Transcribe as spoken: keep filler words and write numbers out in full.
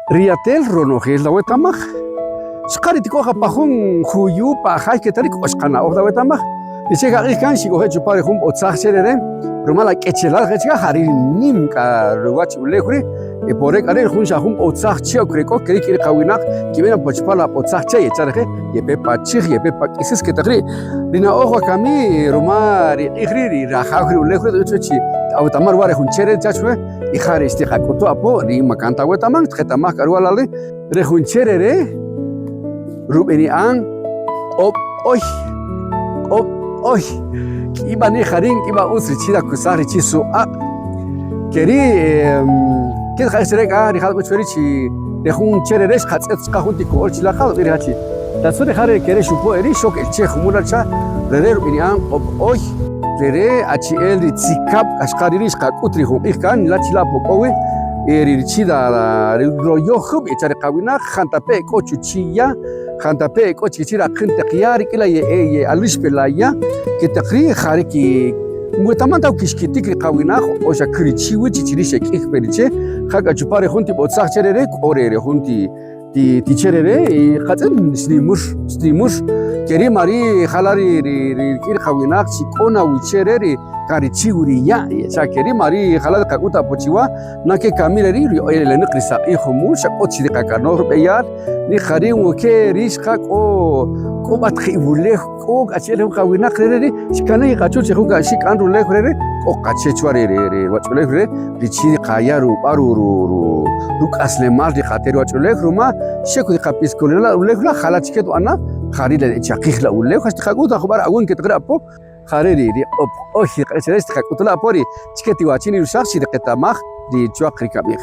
Ri ya'tel ronojel la weta'maj. Xqa ri tik'o'j apa jun juyu pa jay ke ta ri k'o xqana'oj la weta'maj. Ri che kaq'ij kan xik'oje' chupa ri jun b'otzaj che rere, rumal la k'echelal je chika ja ri nim k'a ruwach ulew ri'. E por e k'a ri' jun xa jun b'otzaj che ok re k'o ke ri k'i ri qawinaq kib'en apo chupa la b'otzaj che yecha reje, yepe pa chij, yepe pa k'isis ke taq ri'. Ri na'oj wa kami ruma ri q'ij ri' ri rajaw ri ulew ri' chwe chi aweta'maj ruwa' re jun che re cha chwe. Y ja ri' xtiqak'utu apo ri ma kan ta aweta'man xtiqeta'maj k'a ruwalal ri'. Re jun che rere rub'ini'an q'ob' q'oy. Q'ob' q'oy. K'ib'a' nijarin k'ib'a' utz ri chi rakusaj ri chi suq'aq'. Ke ri' ketaqa'ij che re k'a ri jal k'o chwe ri' chi re jun che rere xqatz'et chqaj jun ti ko'ol chi la jal ub'i' ri jachi. Tatzun ri jal re ke re xupo' eri xok el che jumul la cha'. Rere rub'ini'an q'ob' q'oy. Rere achi'el ri tzikab' k'axqa ri' ri' xqak'ut ri jun q'ij kan la chi la' po k'o wi. E ri richida ri royoj jub'i' cha ri qawinaq jantape' e k'o chuchi' ya, jantape' e k'o chkichi' raqin teq ya ri k'ila' ye e ye alixpe la ya. Ke teq ri' ja ri ki wetaman ta kixkitik ri qawinaq o xa kirichi' wi chi chirix e k'ij pe ri che. Ja k'a chupa' ri jun ti b'otzaj che rere k'o re ri jun ti ti che rere y qatz'in xnimur xnimur. Ke ri' ma ri jala ri ri ri rik'in ri qawinaq chi k'o na wi che re ri kan ri chiw ri ya' xa ke ri' ma ri jala ri qak'ut apo chiwa. Na ke kami re ri' ri eleneq ri saq'ij jumul xa k'o chi ri qakanoj rub'eyal. Ri jari' wo ke ri xqa k'o k'o b'at qi' wulew k'o achi'el jun qawinaq re re ri' xkanej iqachuch e jun ka'xi' k'an rulew re re' k'o qache chwa ri ri ri ruwach'ulew re'. Ri chi ri qaya rub'a' ru ru ru ruk'aslemal ri qate ruwach'ulew ruma xek ri qapiskolila' ulew la' jala chike tu'ana. Jari' la chaqij la ulew ja xtiqak'ut ta jub'a' ri awin ketaq ri apo. Jare' ri ri q'op q'oy ri q'ech re xtiqak'ut la apo ri chike tiwachin ri ruxaj chi ri qetamaj ri chwaq ri kab'ij.